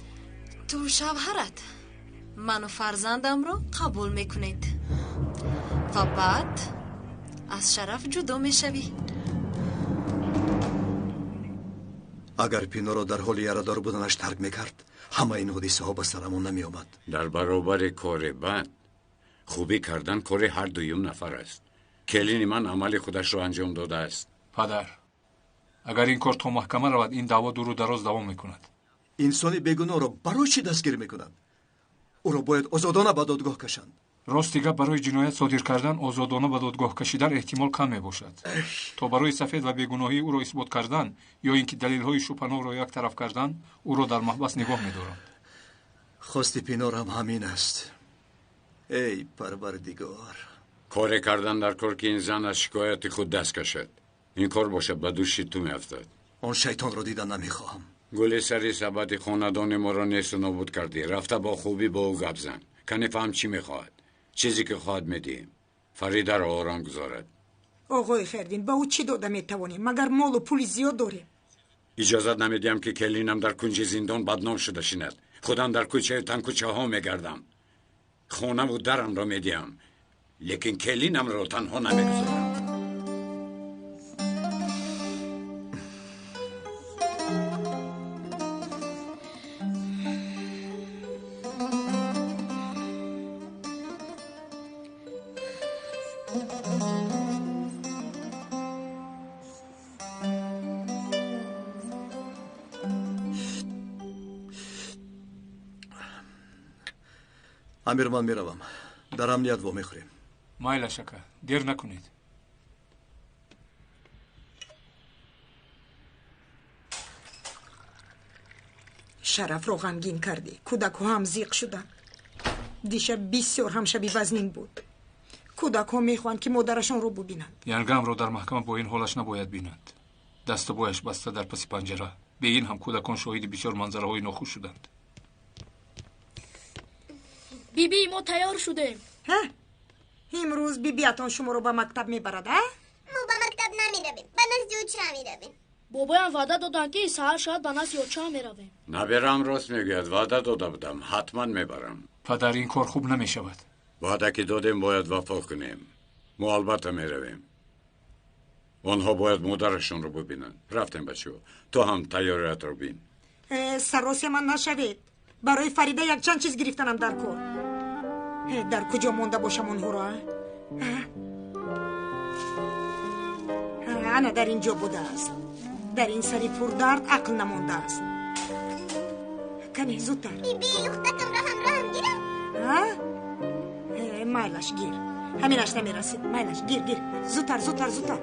I: Ту шавҳарат ману фарзандамро қабул мекунед ва баъд аз шараф ҷудо мешавӣ.
C: Агар Пиноро дар ҳоли ярадор буданаш тарк мекард, ҳама ин ҳодисаҳо ба сарамон намеомад.
K: Дар баробари кори бад хубӣ кардан кори ҳар дуюм нафар аст. Келини ман амали худашро анҷом додааст.
J: Падар, агар ин кор то маҳкама равад, ин даъво дуру дароз давом мекунад.
C: Инсони бегуноҳро барои чӣ дастгир мекунанд? Ӯро бояд озодона ба додгоҳ кашанд.
J: Рости гап, барои ҷиноят содир кардан озодона ба додгоҳ кашидан эҳтимол кам мебошад. То барои сафед ва бегуноҳии ӯро исбот кардан ё ин ки далелҳои шубҳанокро як тараф кардан, ӯро дар маҳбас нигоҳ медоранд.
C: Хости Пинорам ҳамин аст. Эй Парвардигор!
K: Коре кардан дар кор, ки ин зан аз шикояти худ даст кашад. Ин кор бошад ба дӯши ту меафтад.
C: Он шайтонро дидан намехоҳам.
K: Гули сари сабати хонадони моро несту нобуд кардӣ. Рафта бо хубӣ бо ӯ гап зан. Кане фаҳм чӣ мехоҳад. Чизе ки хоҳад медиҳем. Фаридаро ором гузорад.
M: Оғои Хердин, ба ӯ чӣ дода метавонем? Магар молу пули зиёд дорем?
K: Иҷозат намедиҳам, ки келинам дар кунҷи зиндон бадном шуда шинад. Худам дар кӯчаю тангкӯчаҳо мегардам. Хонаву дарамро медиҳам, лекин келинамро танҳо намегузорам.
C: Амир, ман меравам. Дар амният вомехӯрем.
J: Майлаш, ака, дер накунед.
M: Шарафро ғамгин кардӣ, кӯдакҳо ҳам зиқ шуданд. Дишаб бисёр ҳам шаби вазнин буд. Кӯдакҳо мехоҳанд, ки модарашонро бубинанд.
J: Янгамро дар маҳкама бо ин ҳолаш набояд бинанд. Дасту пояш баста дар паси панҷара. Бе ин ҳам кӯдакон шоҳиди бисёр манзараҳои нохуш шуданд.
A: Биби, мо тайёр шудем.
M: Имрӯз бибиатон шуморо ба мактаб мебарад, а?
B: Мо ба мактаб намеравем, ба назди оча меравем.
A: Бобоям ваъда доданд, ки саҳар шояд ба назди оча меравем.
K: Наберам рост мегӯяд, ваъда дода будам, ҳатман мебарам.
J: Падар, ин кор хуб намешавад.
K: Ваъда ки додем, бояд вафо кунем. Мо албатта меравем. Онҳо бояд модарашонро бубинанд. Рафтем, бачаҳо, ту ҳам тайёриятро бин.
M: Саросема нашавед. Барои Фарида якчанд чиз гирифтанам дар кор. Дар куҷо монда бошам онҳоро? Ана дар ин ҷо будааст. Дар ин сари пурдард ақл намондааст. Кане, зудтар.
B: Биби, лухтакамро ҳамроҳам гирам?
M: Майлаш, гир. Ҳаминаш намерасид. Майлаш, гир, гир. Зудтар, зудтар, зудтар.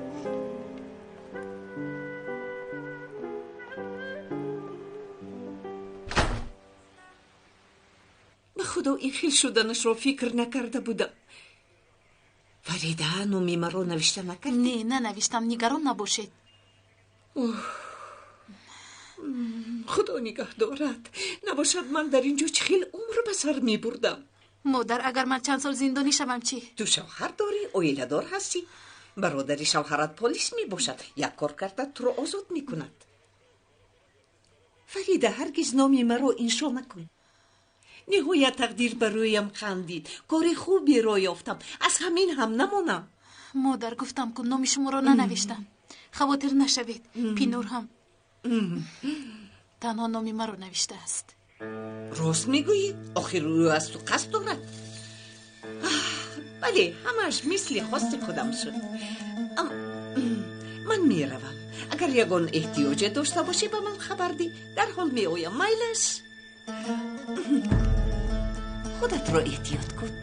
H: Ба худо, ин хел шуданашро фикр накарда будам. Фарида, номи маро навишта накардӣ?
G: Не, нанавиштам, нигарон набошед.
H: Худо нигаҳ дорад. Набошад, ман дар ин ҷо чӣ хел умр ба сар мебурдам.
G: Модар, агар ман чанд сол зиндонӣ шавам чӣ?
H: Ту шавҳар дорӣ, оиладор ҳастӣ. Бародари шавҳарат полис мебошад. Як кор карда туро озод мекунад. Фарида, ҳаргиз номи маро иншо накун. Ниҳоят тақдир ба рӯям хандид. Кори хуберо ёфтам. Аз ҳамин ҳам намонам.
G: Модар, гуфтам ку номи шуморо нанавиштам. Хавотир нашавед, Пинур ҳам танҳо номи маро навиштааст.
H: Рост мегӯӣ? Охир ӯ аз ту қасд дорад. Бале, ҳамааш мисли хости худам шуд. Ман меравам. Агар ягон эҳтиёҷе дошта бошӣ, ба ман хабар диҳ. Дарҳол меоям. Майлаш? Худатро эҳтиёт кун.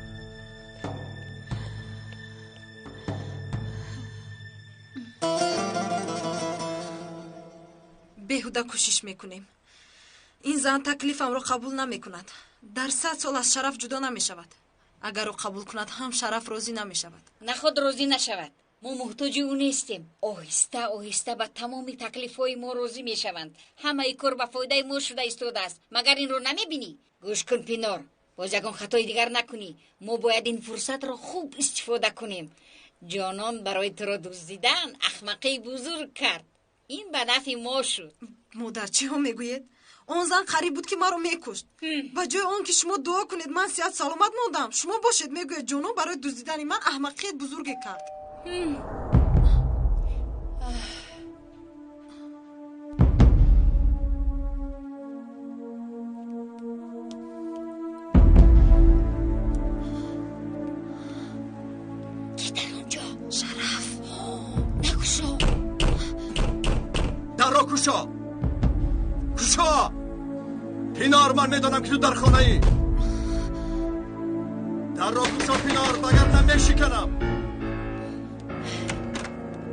I: Беҳуда кӯшиш мекунем. Ин зан таклифамро қабул намекунад. Дар 100 сол аз Шараф ҷудо намешавад. Агар ӯ қабул кунад, ҳам Шараф розӣ намешавад.
F: Наход розӣ нашавад. Мо муҳтоҷи ӯ нестем. Оҳиста оҳиста ба тамоми таклифҳои мо розӣ мешаванд. Ҳамаи кор ба фоидаи мо шуда истодааст. Магар инро намебинӣ? Гӯш кун, Пинор, боз ягон хатои дигар накунӣ. Мо бояд ин фурсатро хуб истифода кунем. Ҷонон барои туро дуздидан ахмақии бузург кард. Ин ба нафъи мо шуд.
I: Модар, чиҳо мегӯед? Он зан қариб буд, ки маро мекушт. Ба ҷои он ки шумо дуо кунед, ман сиҳат саломат мондам. Шумо бошед, мегӯед, ҷонон барои дуздидани ман аҳмақият бузурге кард.
A: Ки дар он ҷо? Шараф, накушо.
C: Дарро кушо, кушо. Пинор, ман медонам, ки ту дар хонаӣ. Дарро кушо, Пинор, вагарна мешиканам.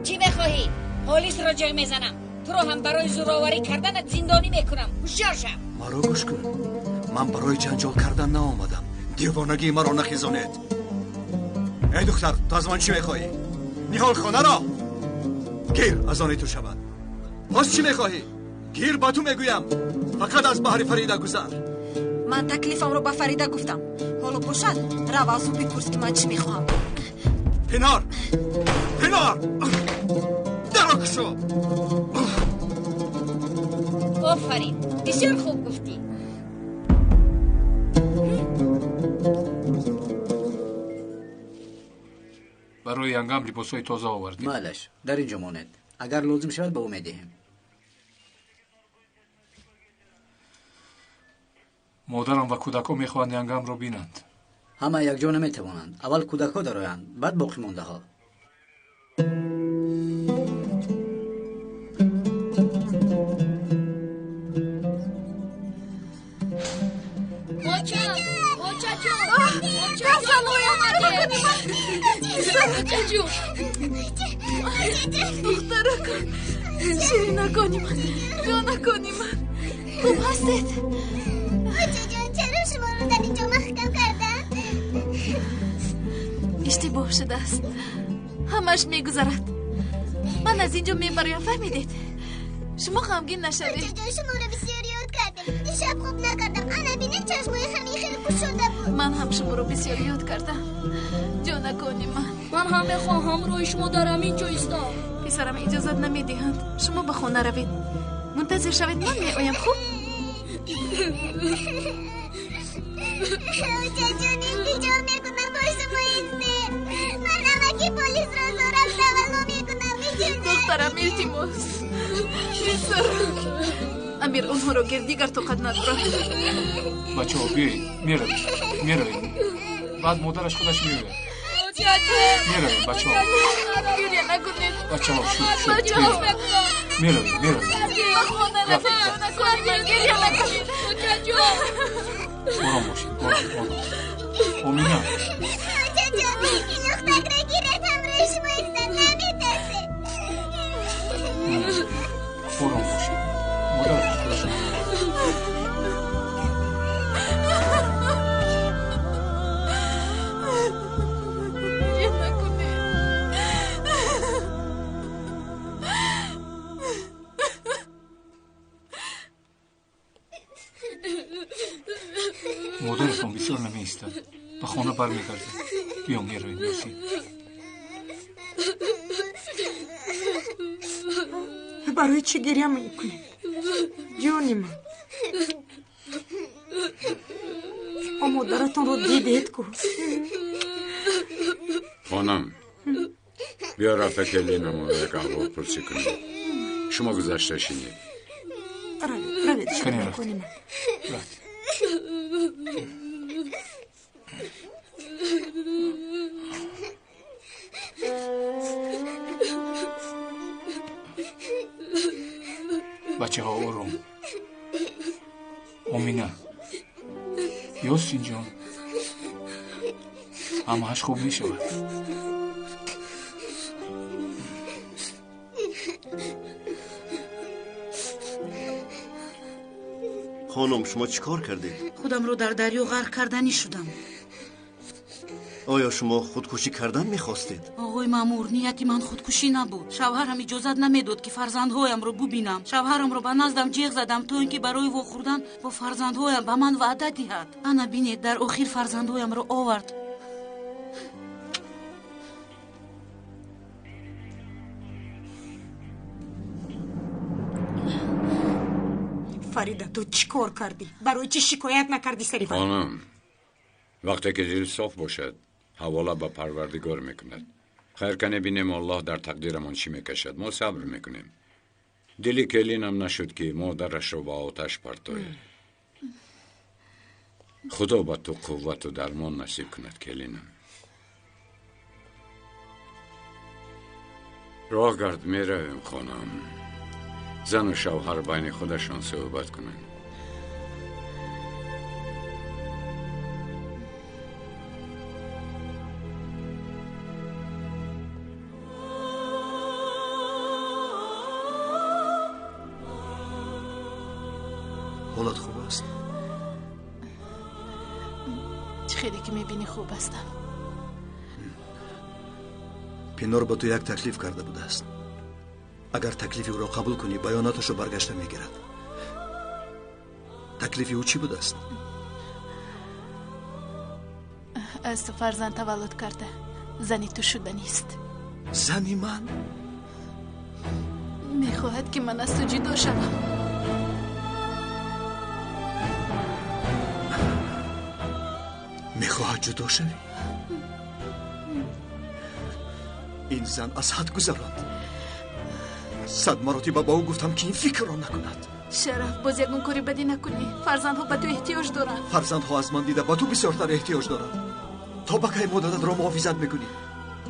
F: Чӣ мехоҳӣ? Полисро ҷой мезанам. Туро ҳам барои зӯроварӣ карданат зиндонӣ мекунам. Ҳушёр шав.
C: Маро гӯш кун. Ман барои ҷанҷол кардан наомадам. Девонагии маро нахезонед. Эй духтар, ту аз ман чӣ мехоҳӣ? Ниҳолхонаро гир аз они ту шавад. Боз чӣ мехоҳӣ? Гир ба ту мегӯям. Фақат аз баҳри Фарида гузар.
I: Ман таклифамро ба Фарида гуфтам. Ҳоло бошад, рав аз ӯ бипурс, ки ман чӣ мехоҳам.
C: Пинор, Пинор, дарро кушо.
F: Офарин, бисёр хуб гуфтӣ.
J: Барои янгам либосҳои тоза овардем.
O: Майлаш, дар ин ҷо монед. Агар лозим шавад, ба ӯ медиҳем.
J: Модарам ва кӯдакҳо мехоҳанд янгамро бинанд.
O: Ҳама якҷо наметавонанд. Аввал кӯдакҳо дароянд, баъд боқимондаҳо.
G: Духтаракон, ширинакони ман, ҷонакони ман. Хуб ҳастед?
B: Очаҷон, чаро шуморо дар инҷо маҳкам карданд?
G: Иштибоҳ шудааст. Ҳамаш мегузарад. Ман аз инҷо мебароям, фаҳмидед? Шумо ғамгин нашавед.
B: Очаҷон, шуморо бисёр ёд кардем. Дишаб хоб накардам. Ана бинед, чашмои ҳамин хеле кушода буд.
G: Ман ҳам шуморо бисёр ёд кардам. Ҷонакони ман.
A: Ман ҳам мехоҳам ҳамроҳи шумо дар ҳамин ҷо истам.
G: Писарам, иҷозат намедиҳанд. Шумо ба хона равед. Мунтазир шавед, ман меоям, хуб?
B: Очаҷон, илтиҷо мекунам, бо шумо истем. Ман намаки полисро зорам тавалло мекунам.
G: Духтарам, илтимос. Писарам. Амир, онҳоро гир, дигар тоқат надорам.
J: Бачаҳо, биёед, меравем, меравем. Баъд модараш худаш меояд. Меравем, бачаҳо.
G: Гиря накунед.
J: Бачаҳо, шуд, шуд.
G: Бачаҳо.
J: Меравем, меравем.
G: Ба хона равед, ҷонакони ман, гиря накунед.
J: Ором бошед, ором, ором. Омина.
B: Очаҷон, ин лухтакро гиред, ҳамроҳи шумо истад, наметарсед.
J: Ором бошед. Модараш худаш меояд.
G: Гиря накунед.
J: Модаратон бисёр намеистад. Ба хона бармегардад. Биё, меравем, Ёсин.
M: Барои чӣ гиря мекунед, ҷони ман? Модаратонро дидед ку?
K: Хонам, биё рафта келинамонро як аҳволпурсӣ кунем. Шумо гузашта шинед.
M: Равед, равед,
J: Кани
M: ҷонакони ман.
J: Рафт. Бачаҳо, ором. Омина. Ёсинҷон, ҳамааш хуб мешавад.
P: Хонум, шумо чӣ кор кардед?
L: Худамро дар дарё ғарқ карданӣ шудам.
P: Оё шумо худкушӣ кардан мехостед?
L: Оғои маъмур, нияти ман худкушӣ набуд. Шавҳарам иҷозат намедод, ки фарзандҳоямро бубинам. Шавҳарамро ба наздам ҷеғ задам, то ин ки барои вохӯрдан бо фарзандҳоям ба ман ваъда диҳад. Ана бинед, дар охир фарзандҳоямро овард.
M: Фарида, ту чӣ кор кардӣ? Барои чӣ шикоят накардӣ сари вақт?
K: Хонум, вақте ки дил соф бошад, ҳавола ба Парвардигор мекунад. Хайр, кане бинем Аллоҳ дар тақдирамон чӣ мекашад. Мо сабр мекунем. Дили келинам нашуд, ки модарашро ба оташ партояд. Худо ба ту қуввату дармон насиб кунад, келинам. Роҳ гард, меравем, хонам. Зану шавҳар байни худашон суҳбат кунанд.
C: Ҳолат хуб аст?
G: Чӣ хеле ки мебинӣ, хуб ҳастам.
C: Пинор ба ту як таклиф карда будааст. Агар таклифи ӯро қабул кунӣ, баёноташро баргашта мегирад. Таклифи ӯ чӣ будааст?
G: Аз ту фарзанд таваллуд карда, зани ту шуданист.
C: Зани ман?
G: Мехоҳад, ки ман аз ту ҷудо шавам.
C: Мехоҳад ҷудо шавӣ? Ин зан аз ҳад гузаронд. 100 маротиба ба ӯ гуфтам, ки ин фикрро накунад.
G: Шараф, боз ягон кори бадӣ накунӣ. Фарзандҳо ба ту эҳтиёҷ доранд.
C: Фарзандҳо аз ман дида ба ту бисёртар эҳтиёҷ доранд. То ба кай модаратро муҳофизат мекунӣ?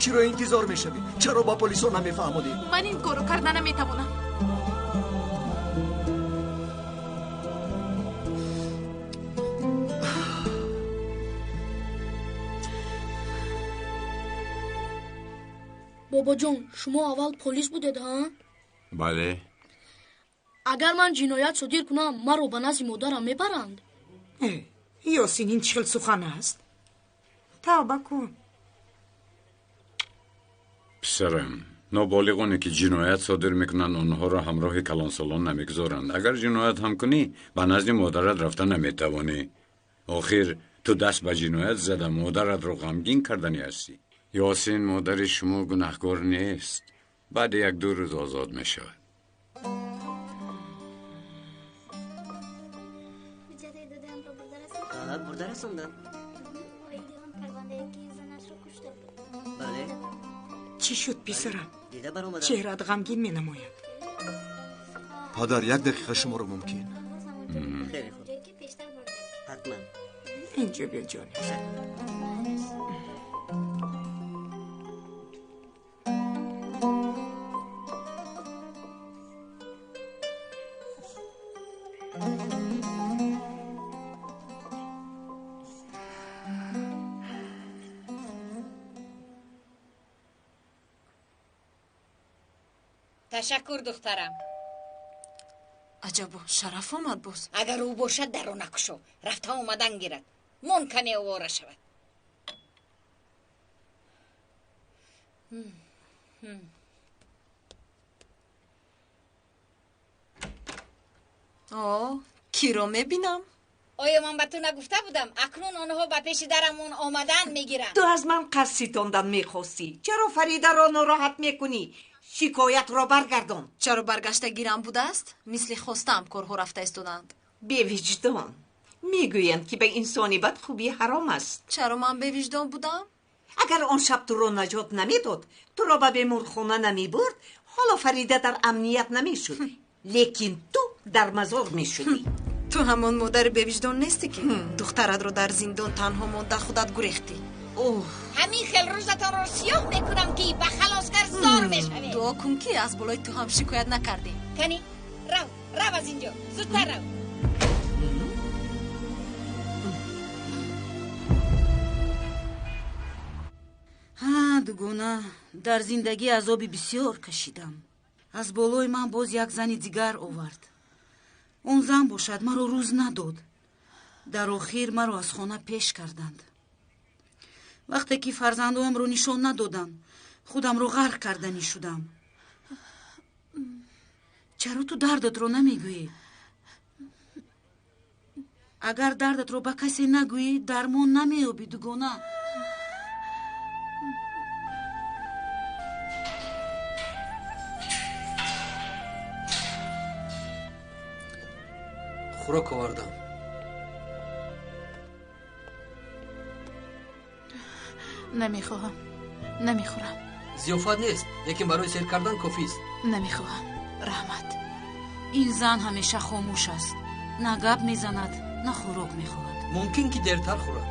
C: Чиро интизор мешавӣ? Чаро ба полисо намефаҳмонӣ?
G: Ман ин корро карда наметавонам.
A: Бобоҷон, шумо аввал полис будед, ҳа?
K: Бале.
A: Агар ман ҷиноят содир кунам, маро ба назди модарам мебаранд.
M: Ёсин, ин чӣ хел сухан аст? Тавба кун.
K: Писарам, ноболиғоне ки ҷиноят содир мекунанд, онҳоро ҳамроҳи калонсолон намегузоранд. Агар ҷиноят ҳам кунӣ, ба назди модарат рафта наметавонӣ. Охир ту даст ба ҷиноят зада модаратро ғамгин карданӣ ҳастӣ. Ёсин, модари шумо гунаҳкор нест. Баъди як-ду рӯз озод мешавад.
H: Бурда расондам. Бале.
M: Чӣ шуд, писарам?
H: Дида баромадам.
M: Чеҳраат ғамгин менамояд.
C: Падар, як дақиқа шуморо мумкин?
H: Хеле хуб. Ҳатман.
M: Инҷо биё, ҷони.
F: Ташаккур, духтарам.
I: Аҷабо, Шараф омад боз.
F: Агар ӯ бошад, дарро накушо. Рафта омадан гирад. Мон каме овора шавад.
I: О, киро мебинам?
F: Оё ман ба ту нагуфта будам? Акнун онҳо ба пеши дарамон омадан мегиранд.
H: Ту аз ман қарз ситондан мехостӣ. Чаро Фаридаро нороҳат мекунӣ? Шикоятро баргардон.
I: Чаро баргашта гирам будааст? Мисли хостаам корҳо рафта истоданд.
H: Бевиҷдон. Мегӯянд, ки ба инсони бад хубӣ ҳаром аст.
I: Чаро ман бевиҷдон будам?
H: Агар он шаб туро наҷот намедод, туро ба беморхона намебурд, ҳоло Фарида дар амният намешуд. Лекин ту дар мазор мешудӣ.
I: Ту ҳамон модари бевиҷдон нестӣ, ки духтаратро дар зиндон танҳо монда худат гурехтӣ.
F: Ҳамин хел рӯзатонро сиёҳ мекунам, ки ба халосгар зор мешавед.
I: Дуо кун, ки аз болои ту ҳам шикоят накардем.
F: Кани, рав, рав аз инҷо, зудтар рав.
L: Ҳа, дугона, дар зиндагӣ азоби бисёр кашидам. Аз болои ман боз як зани дигар овард. Он зан бошад маро рӯз надод. Дар охир маро аз хона пеш карданд. Вақте ки фарзандоамро нишон надоданд, худамро ғарқ карданӣ шудам. Чаро ту дардатро намегӯӣ? Агар дардатро ба касе нагӯӣ, дармон намеёбӣ, дугона.
E: Хӯрок овардам.
G: Намехоҳам, намехӯрам.
E: Зиёфат нест, лекин барои сер кардан кофист.
G: Намехоҳам, раҳмат.
L: Ин зан ҳамеша хомӯш аст. На гап мезанад, на хӯрок мехоҳад.
E: Мумкин ки дертар хӯрад.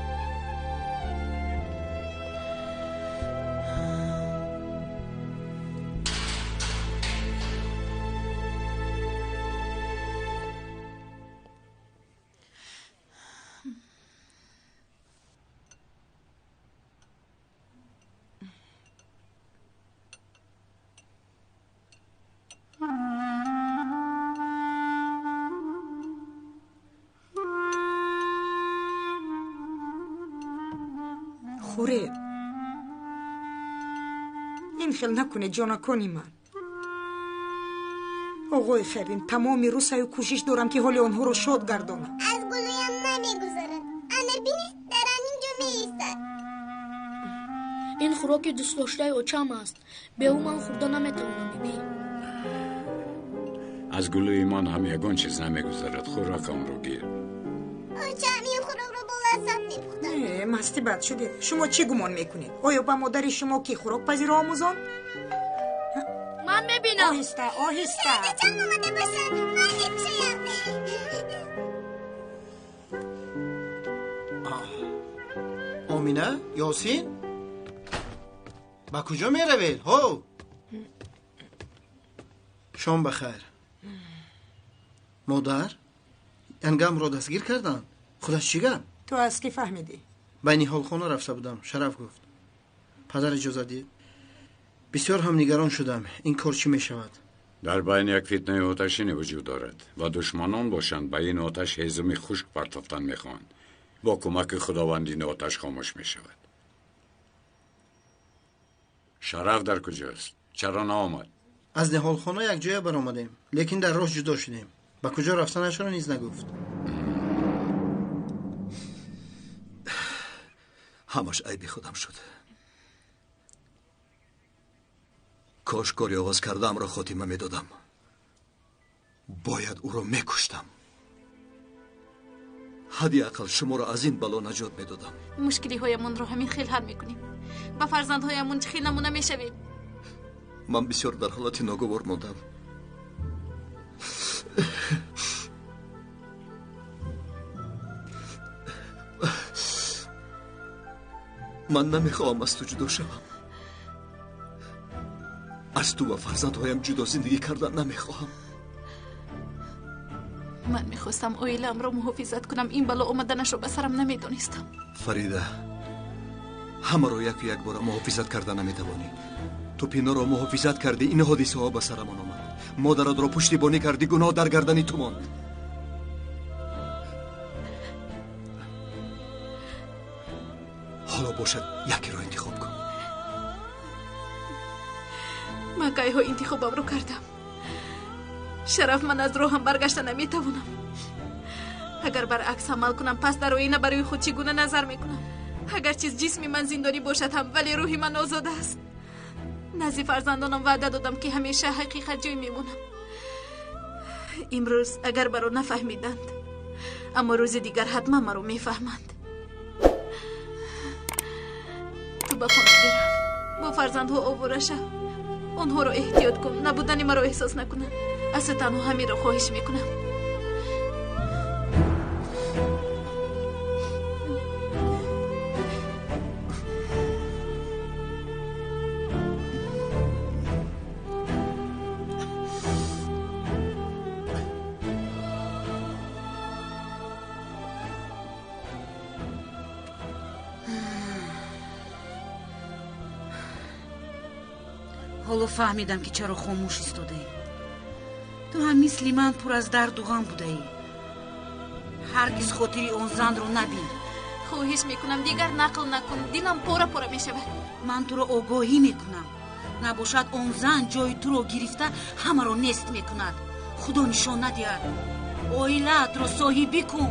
M: Хӯред. Ин хел накунед, ҷонакони ман. Оғои Херин, тамоми рӯз саю кӯшиш дорам, ки ҳоли онҳоро шод гардонам.
B: Аз гулӯям намегузарад. Ана бинед, дар ҳамин ҷо меистад.
A: Ин хӯроки дӯстдоштаи очам аст. Бе ӯ ман хӯрда наметавонам, биби.
K: Аз гулӯи ман ҳам ягон чиз намегузарад. Хӯрокамро гир.
B: Очам ин хӯрокро бо лаззат мепухтад.
M: Масти бад шудед. Шумо чӣ гумон мекунед? Оё ба модари шумо ки хӯрокпазиро омӯзонд?
A: Ман мебинам.
M: Оҳиста, оҳиста.
B: Шояд очам омада бошад. Ман мекушоям.
N: Омина, Ёсин, ба куҷо меравед? Ҳо, шом ба хайр. Модар, янгамро дастгир карданд. Худаш чӣ гап?
M: Ту аз кӣ фаҳмидӣ?
N: Ба ниҳолхона рафта будам. Шараф гуфт. Падар иҷоза дид. Бисёр ҳам нигарон шудам. Ин кор чӣ мешавад?
K: Дар байни як фитнаи оташине вуҷуд дорад ва душманон бошанд ба ин оташ ҳезуми хушк партофтан мехоҳанд. Бо кӯмаки Худованд ин оташ хомӯш мешавад. Шараф дар куҷост? Чаро наомад?
N: Аз ниҳолхона якҷоя баромадем, лекин дар роҳ ҷудо шудем. Ба куҷо рафтанашро низ нагуфт.
C: Ҳамаш айби худам шуд. Кош кори оғоз кардаамро хотима медодам. Бояд ӯро мекуштам. Ҳадди ақал шуморо аз ин бало наҷот медодам.
G: Мушкилиҳоямонро ҳамин хел ҳал мекунем. Ба фарзандҳоямон чӣ хел намуна мешавем?
C: Ман бисёр дар ҳолати ногувор мондам. Ман намехоҳам аз ту ҷудо шавам. Аз ту ва фарзандҳоям ҷудо зиндагӣ кардан намехоҳам.
G: Ман мехостам оилаамро муҳофизат кунам. Ин бало омаданашро ба сарам намедонистам.
C: Фарида, ҳамаро яку якбора муҳофизат карда наметавонӣ. Ту Пиноро муҳофизат кардӣ, ин ҳодисаҳо ба сарамон омад. Модаратро пуштибонӣ кардӣ, гуноҳ дар гардани ту монд. Ҳоло бошад якеро интихоб кун.
G: Ман кайҳо интихобамро кардам. Шараф, ман аз роҳам баргашта наметавонам. Агар баръакс амал кунам, пас дар оина барои худ чӣ гуна назар мекунам? Агарчиз ҷисми ман зиндонӣ бошад ҳам, вале рӯҳи ман озод аст. Назди фарзандонам ваъда додам, ки ҳамеша ҳақиқатҷӯй мемонам. Имрӯз агар маро нафаҳмиданд, аммо рӯзи дигар ҳатман маро мефаҳманд. Ту ба хона бирав, бо фарзандҳо овора шав, онҳоро эҳтиёт кун, набудани маро эҳсос накунанд. Аз ту танҳо ҳаминро хоҳиш мекунам.
L: Ҳоло фаҳмидам, ки чаро хомӯш истодаӣ. Ту ҳам мисли ман пур аз дарду ғам будаӣ. Ҳаргиз хотири он занро набин.
G: Хоҳиш мекунам, дигар нақл накун, дилам пора пора мешавад.
L: Ман туро огоҳӣ мекунам. Набошад он зан ҷои туро гирифта ҳамаро нест мекунад. Худо нишон надиҳад. Оилаатро соҳибӣ кун.